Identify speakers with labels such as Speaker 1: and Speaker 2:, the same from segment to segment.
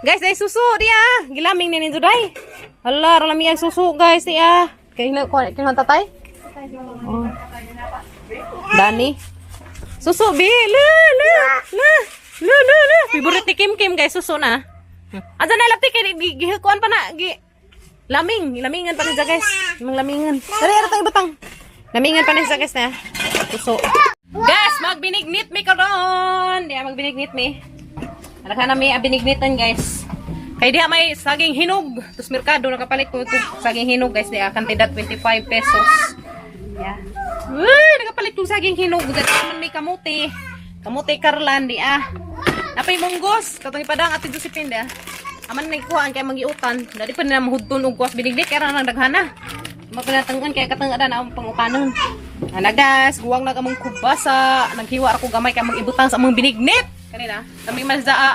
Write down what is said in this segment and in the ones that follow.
Speaker 1: Guys, ay suso diya. Gilaming ni ninyo day. Hala, lami ang suso, guys, diya. Kay na ko kay tatay. Oh. Dani. Suso bi, la la la. La la la. Favorite ni Kim Kim, guys, suso na. Ansa na lapti kay gihikuan pa na gi laming, lamingan pa ni siya, guys. Imong lamingan. Dali ara tang ibutang. Lamingan pa ni siya, guys, na. Suso. Guys, magbinignit mi karon. Diya magbinignit mi. Alaka na mi abinignitan, guys. Kay diha may saging hinog. Tus merkado nakapalit ko ito saging hinog, guys, diha kantidad 25 pesos. Yeah. Uy, nakapalit ko saging hinog. Dati man may kamuti. Kamuti karlan diha. Napay munggos katong ipadang Ate Josephine diha. Aman nagkuhaan kay mangiutan. Dali pa nila mahudton og kuwas binignit kay ra nang daghana. Mapinatangon kay katang ada na ang pangukanon. Ana guys, guwang na among kubasa. Naghiwa ra ko gamay kay among ibutang sa among binignit. Kanina, kami man sa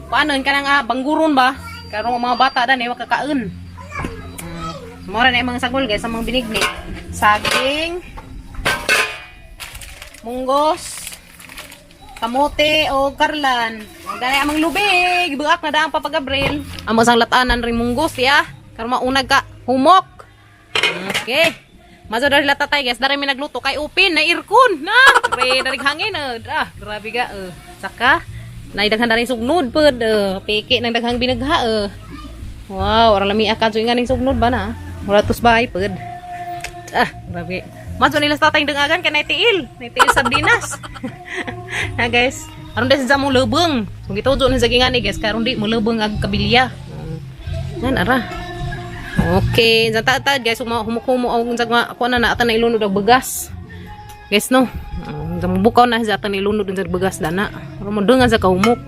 Speaker 1: kuanon kanang bangguron ba? Karon mga bata dan eh makakaon. Mora na yung mga sagol, guys, sa mga binignit. Saging, munggos, kamote o karlan. Gani amang lubig, buak na daang Papa Gabriel. Amo sang latanan ring munggos ya. Karon maunag ka humok. Okay. Mazo dari latatay, guys, dari mi nagluto kay upin na aircon na. Pre dari hangin eh. Ah, grabe ga eh. Saka na daghan dari sugnod pod eh. Piki nang daghang binagha eh. Wow, ora lami akan so nganing sugnod ba na? Wala tos bahay pod. Ah, grabe. Mazo nila sa tatay dengagan kay naitiil. Naitiil sardinas. Na guys, aron dahil sa mong lubong. Kung gitujo ni sa gingani, guys, karon di mo lubong ag kabilya. Yan ara. Okay, sa tatad guys, humukumo og sa mga kuan na atan na ilunod og bagas. Guys no. Sa bukaw na sa atan ilunod sa bagas dana. Aron mo dungan sa kahumok.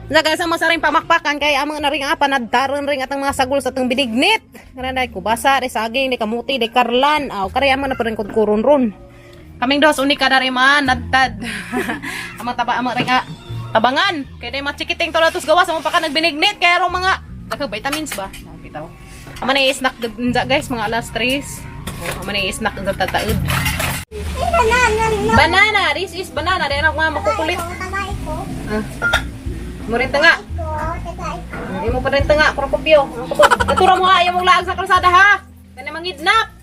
Speaker 1: Sa guys, ang masaring pamakpakan kay amang na ring apa nagdaron ring atang mga sagol sa atong binignit. Kana dai kubasa, dai saging, dai kamuti, dai karlan. Aw, kari amang na pa rin kuron ron. Kaming dos unika dari man nadtad. Amang taba amang ring tabangan. Kay dai machikiting to tos gawas amang pa ka nagbinignit kay arong mga dagha vitamins ba? Bitaw. Ama na i-snack dun guys, mga alas 3. Oh, ama na i-snack dun sa tataud. Banana, this is banana. Dahil ako nga makukulit. Ah. Mo rin tanga. Imo pa rin tanga, krokobyo. Natura mo ha, ayaw mong laag sa kalsada ha. Kaya mangidnap.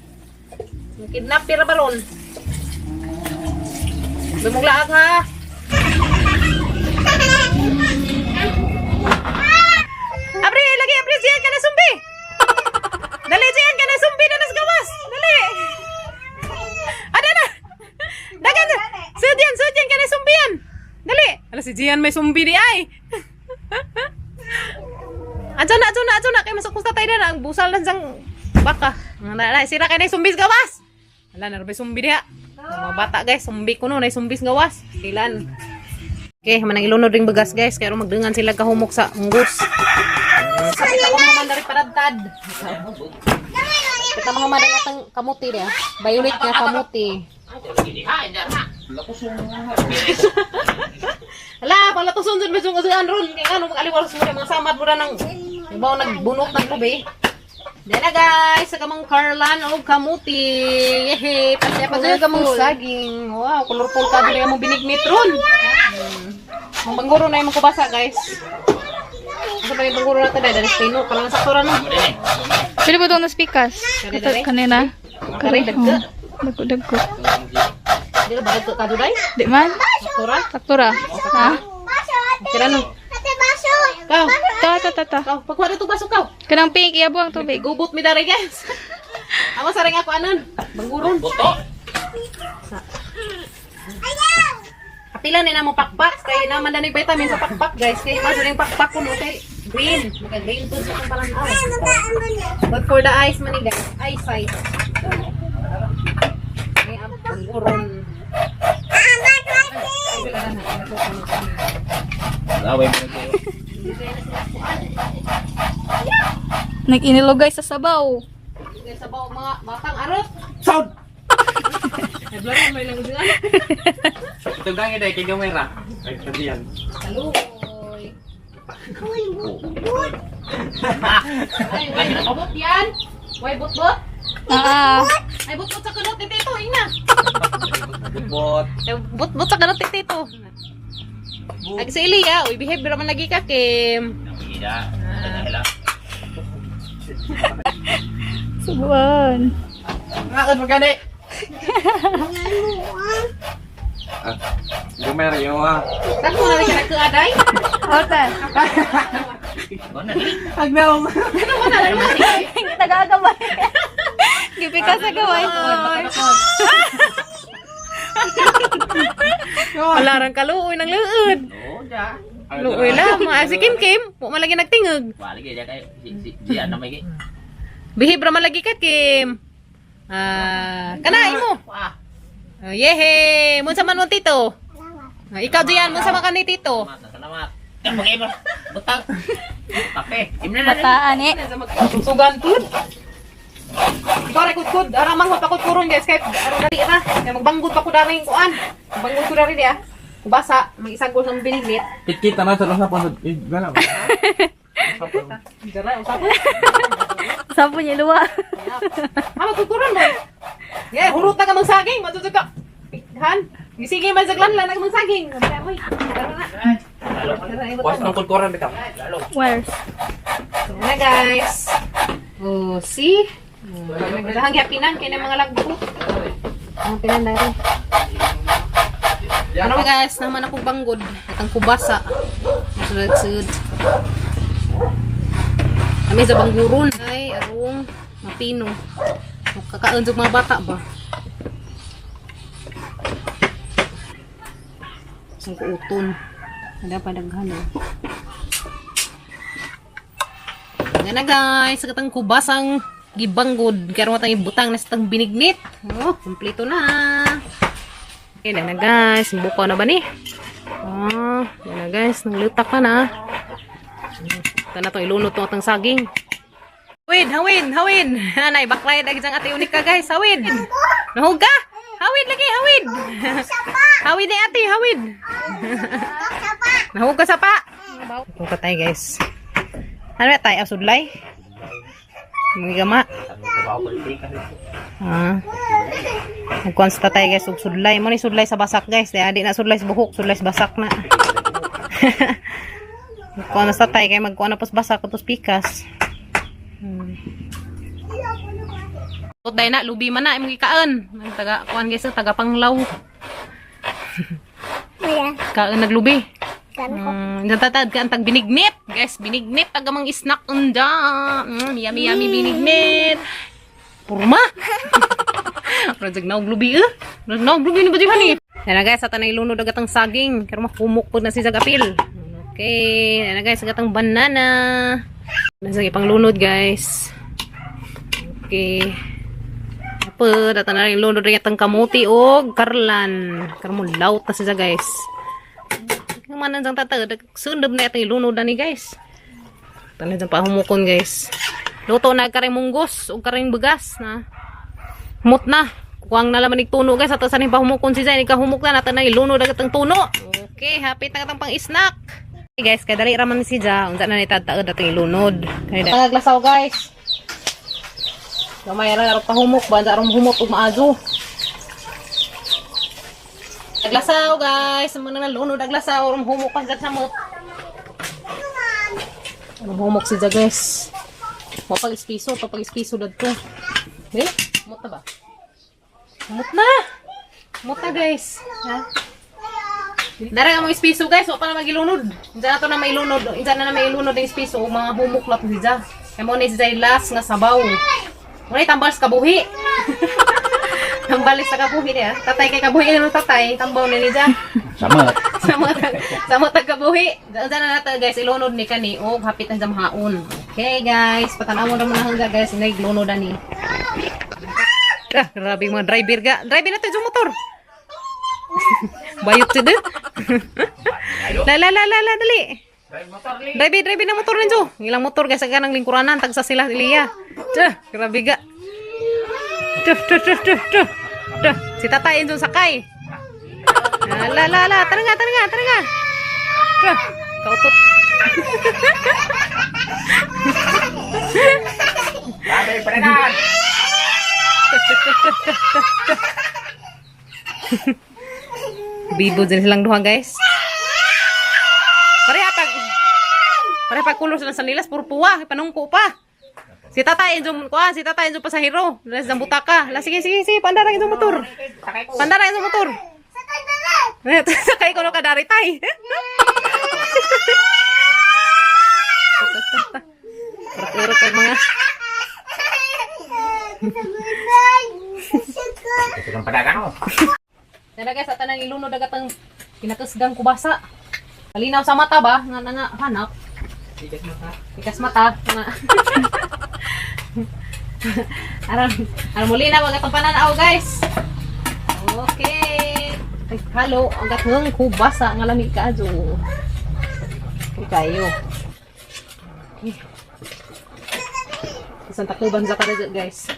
Speaker 1: Mangkidnap pira balon. Lumong laag ha. Abri, lagi abri siyan ka na sumbi. Dali siyan ka na sumbi na nas gawas. Dali. Ada na. Dagan. Sudyan, sudyan ka na sumbiyan. Dali. Ala si Gian may sumbi di ay. Adyo na, adyo na, adyo na. Kay masuk ko sa tayo na. Ang busal lang sang baka. Na, na, sira kay na sumbi sa gawas. Ala, narabay sumbi diha. Mga bata guys, sumbi ko no, na sumbi sa gawas. Silan. Okay, manang ilunod ring bagas guys. Kaya magdengan sila kahumok sa unggus. Sakit ako naman dari paradtad. Kita mga madang atang kamuti niya. Violet nga kamuti. Hala, pala to sunod medyo nga ron. Kaya ano mag-aliwal sa mga samad mo na ng ibaw nagbunot ng lubi. Diyan na guys, sa kamong karlan o kamuti. Yehe, pasya pa sa kamong saging. Wow, colorful ka dili among binignit ron. Ang bangguro na yung kubasa guys. Asa pa yung bangguro na tayo dahil pino, parang sakto ra no.
Speaker 2: Pwede ba itong naspikas?
Speaker 1: Kare,
Speaker 2: Ito,
Speaker 1: dare?
Speaker 2: kanina.
Speaker 1: Kare, dagko.
Speaker 2: Dagko, dagko.
Speaker 1: Di ba dagko ka duday?
Speaker 2: Di man?
Speaker 1: Sakto ra?
Speaker 2: Sakto ra. Ha?
Speaker 1: Tira no. Kaw,
Speaker 2: Ta, ta, ta, ta.
Speaker 1: kaw, pagkuha dito baso kaw.
Speaker 2: Kanang pink, iyabo ang tubig.
Speaker 1: Gubot mi dari guys. Ako sa ring ako anon, bangguron.
Speaker 3: Buto.
Speaker 1: Kapila ni na mo pakpak kay naman na vitamin sa pakpak guys. Kay maso ning pakpak ko no kay green. Maka green po sa akong palanaw. But for the eyes man ni guys, eyesight. May ang bangguron.
Speaker 3: Laway mo na kayo.
Speaker 2: Nag-inilugay sa sabaw.
Speaker 1: Sa baw mga batang arot.
Speaker 3: Sound!
Speaker 1: Naglaro may lang usuan.
Speaker 3: Ito gangi dahil kay gamera. Ay, sabi yan.
Speaker 1: Kaluoy. Ay, ay, bot yan. Way bot-bot.
Speaker 2: Ah,
Speaker 1: Ay, bot-bot sa kunot ni Tito, ina.
Speaker 3: Bot.
Speaker 1: Ay, bot-bot sa kunot ni Tito. Ag si Elia, uy, behave ra man lagi ka, Kim.
Speaker 3: Ida. Ida.
Speaker 2: Subuan.
Speaker 3: Ngakad magani.
Speaker 4: Gamay ra yung ah.
Speaker 1: Saan mo na rin ka nagkaaday?
Speaker 2: Ota.
Speaker 3: Agnaw.
Speaker 2: Nagagamay. Gipika sa gaway.
Speaker 1: Wala rang kaluoy ng luod.
Speaker 3: Oh, ja.
Speaker 1: Luoy lang. Mga si Kim Kim, wa man lagi nagtingog.
Speaker 3: Wala gyud kay si si si ano may gi.
Speaker 1: Bihib ra man lagi ka, Kim. Ah, kana imo.
Speaker 3: Wah.
Speaker 1: Oh, yehe, mun sa man mo tito. Ah, ikaw diyan, mun sa man ka ni tito.
Speaker 3: Salamat, salamat. Kan mo. Butang. Kape. Imna na.
Speaker 2: Bataan eh.
Speaker 1: Sugan pud. Ikaw ra kudkud, ara mang mapakod kuron guys kay ara dali ra. Kay magbanggot pa ko dari kuan. Magbanggot ko dari diya. Kubasa, mag-isagol sa binignit.
Speaker 4: Kit-kita na sa sa pang gana ba.
Speaker 1: Dara usap.
Speaker 2: Sapo niya luwa.
Speaker 1: Ha magkukuron mo. Yeah, hurot na ka magsaging, matutug ka. Han, sige man saglan lang na magsaging. Sabi mo. Dara na. Dara ibot.
Speaker 4: Was nang kulkuran bitaw.
Speaker 2: Where's?
Speaker 1: So na guys. Oh, see? Nagdahang yapinan kay ng mga lagbo. Ang pinan na rin. Ano guys, naman ako banggod at ang kubasa. Sud-sud. Kami sa bangguron ay arong mapino. Kakaon sa mga bata ba? Isang kuuton. Ada pa daghan oh. Yan na guys, sa katang kubasang gibanggod. Karon atang ibutang na sa tang binignit. Oh, kumpleto na. Okay, yan na guys. Buko na ba ni? Oh, yan na guys. Nanglutak na na. Ito na to, ilunod to atang saging. Hawid, hawid, hawid. Anay, baklay lagi diyang ate unik ka guys. Hawid. Nahog ka? Hawid lagi, hawid. Hawid ni ate, hawid. Nahog ka sa pa. Kung ka tayo guys. Ano ba tayo? Sudlay? Mga gama. Ah. Nagkuhan sa tatay guys, og sudlay. Mo ni sudlay sa basak guys. Di, di na sudlay sa buhok, sudlay sa basak na. Nagkuhan na sa tatay, kaya magkuhan na po sa basak, tapos pikas. Day na, lubi man na, imong gikaon. Ang taga, kuhan guys, taga panglaw. Kaon naglubi. Natatad ka ang tag binignit. Guys, binignit. Taga mang snack unda. Yummy, yummy binignit. Purma. Rajag na og lubi eh. Rajag na og lubi ni ba di hani? Yan na guys, ato na ilunod agad ang saging. Pero makumok po na si Zagapil. Okay, yan na guys, agad ang banana. Nasa panglunod guys. Okay. Apa, data na rin lunod rin atang kamuti o karlan. Karmo laut na siya guys. Manan sang tata, sundob na itong ilunod na ni guys. Tanay dyan pa humukon guys. Luto na karing munggos o karing bugas na. Humot na. Kuwang na laman tuno guys. Ato sa pa humukon si Zay. Humok na natin na ilunod agad ang tuno. Okay, happy na katang pang snack. Okay guys, kay dali raman si Ja. Unsa na ni tataod atong ilunod. Kay dali. Guys. Gamay ra aron pahumok ba aron humok ug maazo. Aglasaw guys, ang mga nalunod aglasaw aron humok pa sa samot. Aron humok si Ja guys. Mapag ispiso, papag ispiso dadto. Eh, humot na ba? Humot na. Humot na guys. Ha? Dara nga mga ispiso guys, wa pa na magilunod. Unsa na to na mailunod, unsa na na mailunod ang ispiso ug mga humok na to si Ja. Kay mo ni si Jay last nga sabaw. Wala tambal sa kabuhi. Tambal sa kabuhi niya. Tatay kay kabuhi na tatay, tambaw na ni Ja.
Speaker 4: Sama.
Speaker 1: Sa mga tagkabuhi. Diyan na natin guys, ilunod ni kani og hapit na sa mahaon. Okay guys, patanaw mo na muna hangga guys, naglunod na ni. Ah, grabe yung mga driver ga. Driver na to yung motor. Bayot siya din. La la la la la dali. Driver, driver na motor ninyo. Ilang motor guys, ang kanang lingkuranan, tagsa sila Liya. Tah, grabe ga. Tuh, tuh, tuh, tuh, tuh. Tuh, si tatay injo sakay. Ah, la la la, tara nga, tara nga, tara nga. Tuh, kautot.
Speaker 3: Sabi prenan.
Speaker 1: Bibo din silang duha guys. Pareha pag pagkulor sa sanilas puro puwa, panungko pa. Si Tata Enzo kuan, si Tata Enzo pasahero, las ng butaka. La sige sige sige, pandara Enzo motor. Pandara Enzo motor. Sakay ko no kadari tay. Urot kag mga
Speaker 3: Ito kang padagan mo.
Speaker 1: Dala guys, at tanang ilunod agad ang kinakusgang kubasa. Kalinaw sa mata ba? Nga nga hanap. Pikas mata. Pikas mata. Nga. Aron, aron muli na magatong pananaw guys. Okay. Ay, halo, ang gatong kubasa nga lami kaadyo. Okay kayo. Okay. Isang takuban sa karadyo guys.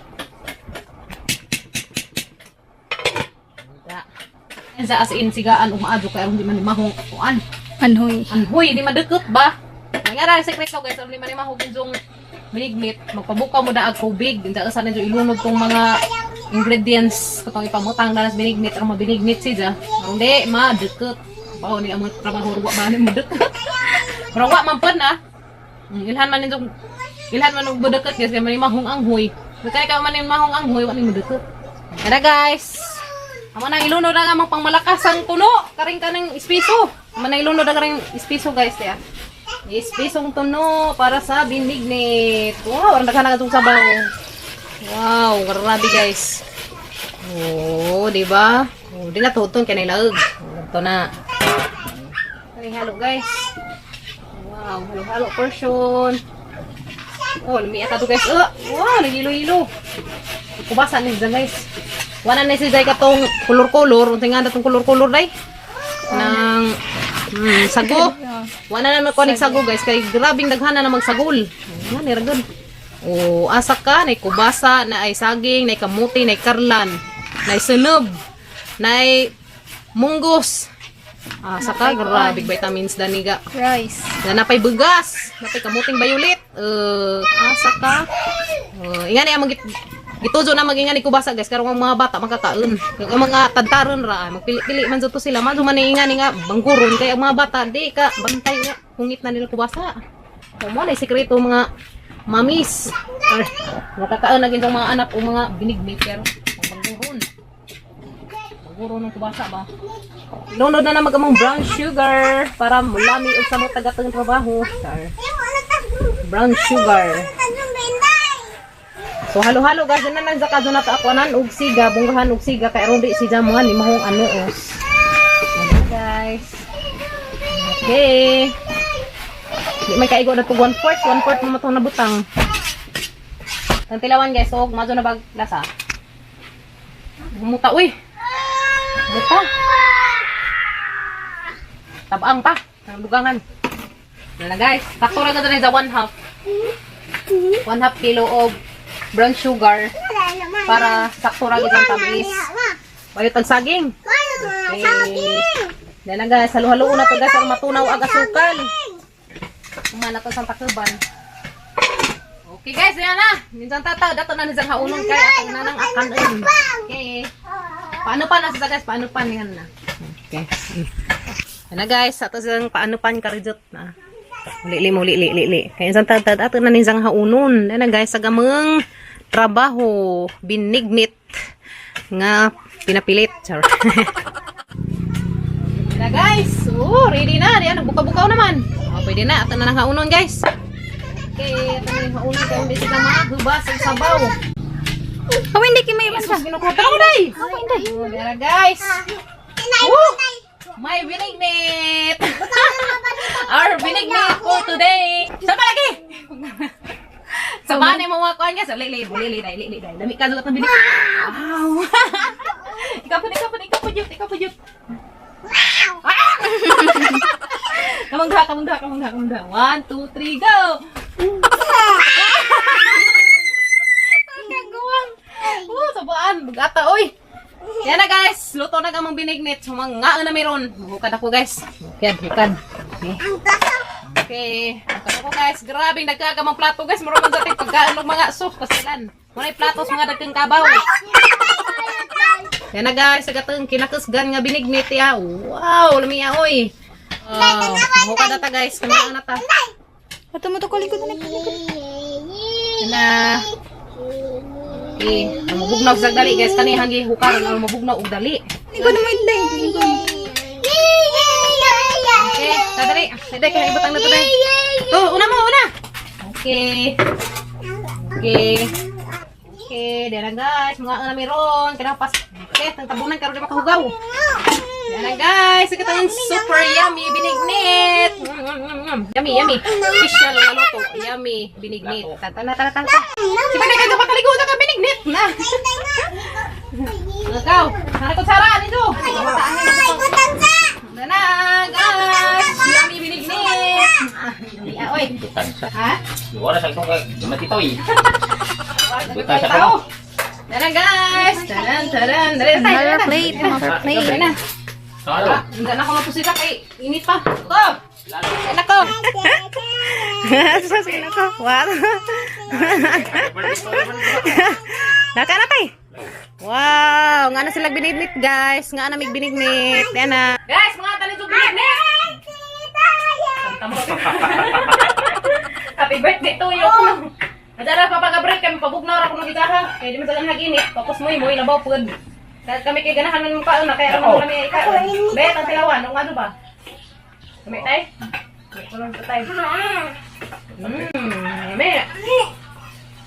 Speaker 1: Da. Sa as in sigaan umaadyo kay aron di man ni mahong kuan.
Speaker 2: Anhoy.
Speaker 1: Anhoy, di madukot ba? Nangyari sekreto guys, aron di man ni mahong ginsong binignit, magpabukaw mo daag tubig, unsa sa ninyo ilunod tong mga ingredients katong ipamutang dalas binignit aron mabinignit siya. Aron di madukot. Bao ni ang mga trabaho ruwa ba ni madukot. Pero wa man pud na. Ilhan man ninyong ilhan man og budukot guys kay man ni mahong anghoy. Kaya ka man ni mahong anghoy wa ni madukot. Tara guys. Amo na ilunod ang among pangmalakas ang puno. Karing kanang ispiso. Amo na ilunod ang karing ispiso guys ya. Ispisong tuno para sa binignit. Wow, ang daghan na itong sabaw. Wow, grabe guys. Oh, di ba? Oh, di na tuton kay laog. Ito na. Ay, halo guys. Wow, halo-halo portion. Oh, lumiya ka to guys. Oh, wow, nagilo-ilo. Kubasa ni dyan guys. Wala na si Zay katong kulor-kulor. Unsa nga na tong kulor-kulor day? Nang sago. Wala na naman kunig sago guys kay grabing daghan na magsagol. Nga ni ragod. O asa ka nay kubasa, na ay saging, nay kamuti, nay karlan, nay sunob, nay munggos. Asa ka grabe vitamins daniga.
Speaker 2: Rice.
Speaker 1: Na napay bugas, napay kamuting bayulit. Asa ka. Inga ni ang gituzo na maginga ni kubasa guys karon ang mga bata makakaon. Ang mga tadtaron ra magpili-pili man jud to sila. Man man inga ni nga bangguron kay ang mga bata di ka bantay nga hungit na nila kubasa. So, mo na sikreto mga mamis. Or, makakaon na gintong mga anak o mga binignit pero ang bangguron. Bangguron ng kubasa ba? Lunod na na mag-among brown sugar para mulami og samot tagatang trabaho. Char. Brown sugar. So halo-halo guys na lang sa kadto na taakuanan og siga, bunggahan og siga kay aron di siya mga ni mahong ano os. Ayan, guys. Okay. Di may kaigo na to 1/4, 1/4 mo matong nabutang. Ang tilawan guys, og mazo na bag lasa. Humuta uy. Humuta. Tabang pa. Ang dugangan. Yan na guys. Sakto ra na sa 1/2. 1/2 kilo of brown sugar para sakto ra gid ang tamis. Bayot ang saging. Okay. Yan na guys, halo-halo na to guys ang matunaw ag asukal. Umana to sa takuban. Okay guys, yan na. Minsan tata, dato na nizang haulon kay atong nanang akanon. Okay. Paano pa na sa guys? Paano pa yan na? Okay. Yan na guys, ato silang paano pan karijot na. Lili mo, lili, lili. Kaya isang tata, ato na nizang haunon. Yan na guys, sa gameng trabaho, binignit nga pinapilit. Char. Yan na guys. Oh, ready na. Yan, nagbuka-bukaw naman. Oh, pwede na. Ato na nang haunon guys. Okay, ato na yung haunon. Kaya hindi sila mahubas ang sabaw.
Speaker 2: Oh, hindi kay may
Speaker 1: Jesus, ginukuha ko day. Oh, yan na guys. Woo! May binignit! Our binignit for today! Saan pa lagi? Sa banay mo mga kuan guys. Lili, lili, dai, lili, dai. Lami ka zugat ng binignit. Wow! Ikaw po, ikaw po, ikaw po, Jut, ikaw po, Jut. Ah! Kamang duha, kamang duha, kamang duha, kamang duha. One, two, three, go! Ang gagawang! Oh, sabaan, bugata, oy! Yan na guys, luto na kamang binignit. Sumangaan na meron. Hukad ako guys. Hukad, hukad. Okay. Okay. Hukad ako guys. Grabe, nagkakamang plato guys. Marunong sa ating pagkaan ng mga sus. Pasilan. Muna plato sa mga dagkang kabaw. Yan na guys, sa gatong kinakusgan nga binignit ya. Wow, lumiya oy. Wow, hukad na ta guys. Kamangaan na ta.
Speaker 2: Ato mo to kalikod na kalikod.
Speaker 1: Na. Okay, ang mabugnaw sa dali guys kani hangi hukaron ang mabugnaw og dali.
Speaker 2: Likod mo inday. Likod.
Speaker 1: Okay, tadali. Dali kay ibutang na to dai. Oh, una mo, una. Okay. Okay. Okay, dara guys, mga ana meron kana pas. Okay, tang tabunan karon di makahugaw. Dara guys, kita ang super yummy binignit. Yummy, yummy. Special nga luto. Yummy binignit. Tata na tata tata. Si Panay ka pakaligo ka binignit na. Ikaw, nara ko sara nito. Na guys, yummy binignit. Ah, hindi ah, oy.
Speaker 3: Butang sa.
Speaker 1: Ha?
Speaker 3: Wala sa itong kay matitoy. Butang sa
Speaker 1: Tao. Tara guys! Taran, taran. Dali na tayo.
Speaker 2: Another plate, another plate.
Speaker 1: Dali na.
Speaker 3: Salo.
Speaker 1: Hindi na ako mapusita kay init pa. Go! Dali na ko.
Speaker 2: Sasasin ako. Wow.
Speaker 1: Naka na tay. Wow, nga na sila binignit guys. Nga na mig binignit. Yan na. Guys, mga tanin binignit. Happy birthday to you. Adara pa pag-break kami pabugnaw ra kuno gitara. Kay di man sa haginit. Tapos moy moy labaw pud. Kaya kami kay ganahan man kaon na kaya ano kami ikaon. Bet ang tilawan ang ano ba? Kami tay. Kulong pa tay. Me.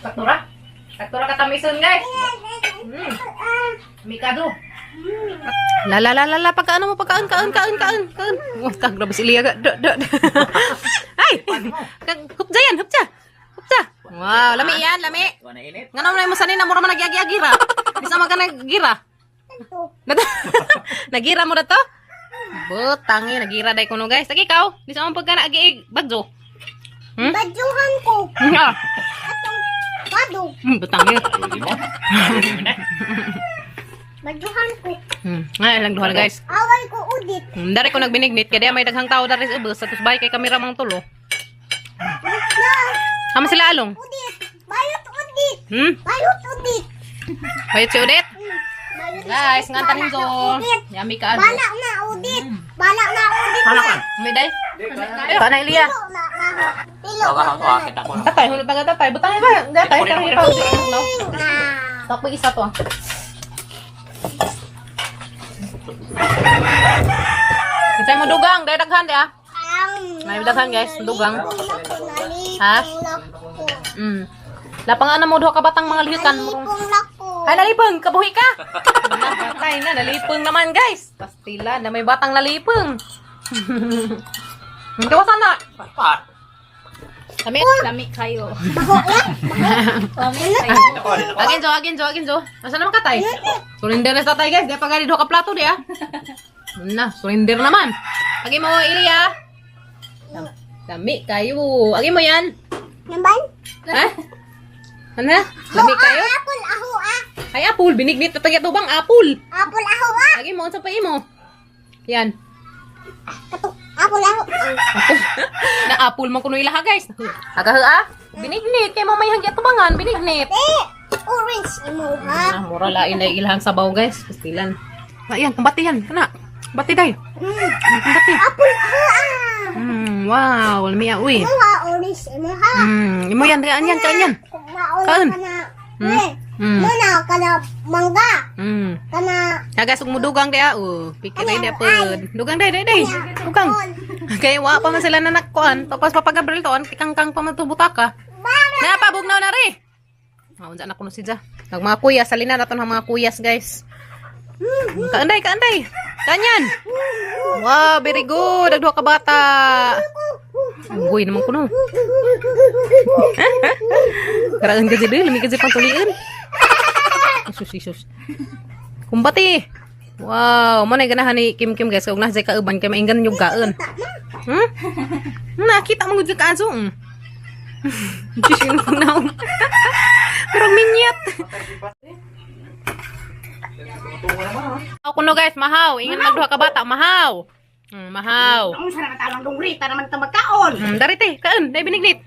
Speaker 1: Saktura. Saktura katamison guys. Mikado. La la la la la pagkaano mo pagkaan kaan kaan kaan kaan. Oh, tag grabe si Lia. Do, do, do. Ay. Hupja yan, hupja. Hupja. Wow, lami yan, lami.
Speaker 3: Wala init.
Speaker 1: Ngano man mo sanin na mura man nagyagi-agira. Bisa man ka nagira. Nagira mo na to? Butang eh, nagira day kuno guys. Sige ikaw, di sa man pagka naagi bagjo.
Speaker 5: Badyuhan ko.
Speaker 1: Ah,
Speaker 5: Atong bado.
Speaker 1: Butang eh.
Speaker 3: Pwede mo. Pwede mo na.
Speaker 5: Badyuhan ko.
Speaker 1: Ay, lang duha na, guys.
Speaker 5: Away ko udit.
Speaker 1: Dari ko nagbinignit kaya di may daghang tao dari sa ubos tapos bay kay kamera mang tulo.
Speaker 5: Na,
Speaker 1: Ama sila along.
Speaker 5: udit. Bayot udit. Bayot udit.
Speaker 1: Bayot si Odette.
Speaker 5: Bayot
Speaker 1: Guys, nga tanin
Speaker 5: Bala
Speaker 1: ko.
Speaker 5: na udit.
Speaker 1: Yummy ka ano.
Speaker 5: Bala na udit. Bala na udit na.
Speaker 1: May day. Kana Elia.
Speaker 5: Pilo na na. Pilo
Speaker 3: Ako
Speaker 5: na
Speaker 3: ako
Speaker 5: na.
Speaker 3: kita ko.
Speaker 1: Tatay, hulog taga tatay. Butang ba? Gatay karang ipaw. No.
Speaker 5: Na.
Speaker 1: Tapos isa to. ah. Kitay mo dugang, dahil daghan di ah.
Speaker 5: Ang
Speaker 1: May daghan guys, dugang.
Speaker 5: Ha?
Speaker 1: Ha? Lapangan na mo duha ka batang mga lihikan.
Speaker 5: Nalipong lako.
Speaker 1: Ay, nalipong! Kabuhi ka! Patay na, nalipong naman, guys! Pastila na may batang nalipong. Ang kawasan na!
Speaker 3: Pa.
Speaker 1: Lami.
Speaker 2: Lami kayo.
Speaker 5: Bago na.
Speaker 2: Lami kayo.
Speaker 3: Ako, ako.
Speaker 1: Agin, Jo, agin, Jo, agin, Jo. Asa naman ka, tay? Surrender na sa tay, guys. Di pa gali duha ka plato, di ah. Na, surrender naman. Agi mo, Ilya. Lami kayo. Agi mo yan.
Speaker 5: Naman?
Speaker 1: Ha? Ano? Lami kayo?
Speaker 5: Apple aho ah.
Speaker 1: Ay, apple. Binignit na tagya bang apple.
Speaker 5: Apple aho ah.
Speaker 1: Agi mo, unsa pa imo? Yan.
Speaker 5: Kato. Apple aho.
Speaker 1: Na apple man kuno ilaha guys. Aga ah. Binignit kay mo may hanggi atubangan, binignit.
Speaker 5: Eh, orange imo ha.
Speaker 1: Ah, mura lain na ilahang sabaw guys, pastilan. Ayan, kumbati yan, kana. Bati day. Kumbati.
Speaker 5: Apple aho ah.
Speaker 1: Wow, lami ah, uy.
Speaker 5: Imo ha, orange imo ha.
Speaker 1: Imo yan, kaan yan, kaan yan.
Speaker 5: Kung mauna
Speaker 1: Kaon.
Speaker 5: ka na. Eh,
Speaker 1: Hmm.
Speaker 5: muna ka na mangga. Kana
Speaker 1: Ah, guys, ug mudugang day ah. Oh, pikir day day pod. Dugang day day day. Dugang. Kay wa pa man sila na nakkuan. Tapos papagabril to, an tikangkang pa man to butaka. Na pabugnaw na ri. Ah, unsa na kuno si Ja. Nag mga kuya, salina na to ng mga kuyas, guys. Kaanday, kaanday. Kanyan. Wow, very good. Nagduha ka bata. Unggoy naman kuno. Karaan ka dili, lami ka dili pangtulian. Isus, isus. Kumbati. Wow, mo na ganahan ni Kim Kim guys, kung nasa kauban kay mainggan yung kaon. Nakita mo gud ka aso. Diyos yun kung naong. Pero minyat. Ako no guys, mahaw. Ingat magduha ka bata, mahaw. Mahaw.
Speaker 6: Ang sarap ang dungri, tara man tamagkaon.
Speaker 1: Dari te, kaon, dai binignit.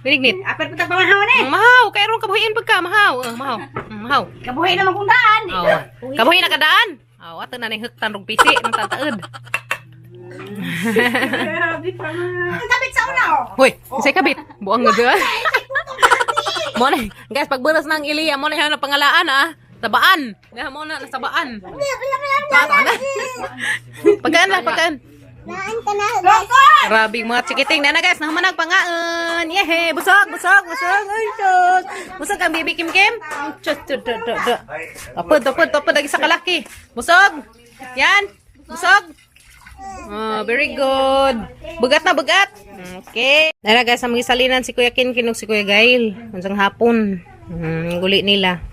Speaker 1: Binignit.
Speaker 6: Apel pa tagpamahaw ni.
Speaker 1: Mahaw, kay ron kabuhiin pagka mahaw. Mahaw. Mahaw.
Speaker 6: Kabuhi naman kung daan.
Speaker 1: Oh. Kabuhi na kadaan. Oh, ato na ning huktan rog pisi ng tataod.
Speaker 6: Ang kabit sa una oh.
Speaker 1: Hoy, isay kabit. Buang nga dyan. Mo na, guys, pagburas ng Iliya, mo na yung pangalaan ah. Sabaan. Nga mo na, nasabaan. Pagkaan lang, pagkaan.
Speaker 5: Naan ka na.
Speaker 1: Grabe mga chikiting. Nana guys, nahumanag pangaon. Yehe, busog, busog, busog. Ay, sus. Busog ang baby Kim Kim. Chut, chut, chut, chut, chut. Tapod, tapod, tapod. Lagi sa kalaki. Busog. Yan. Busog. Oh, very good. Bugat na, bugat. Okay. Nana guys, ang mga salinan si Kuya Kin, kinog si Kuya Gail. Unsang hapon. Guli nila.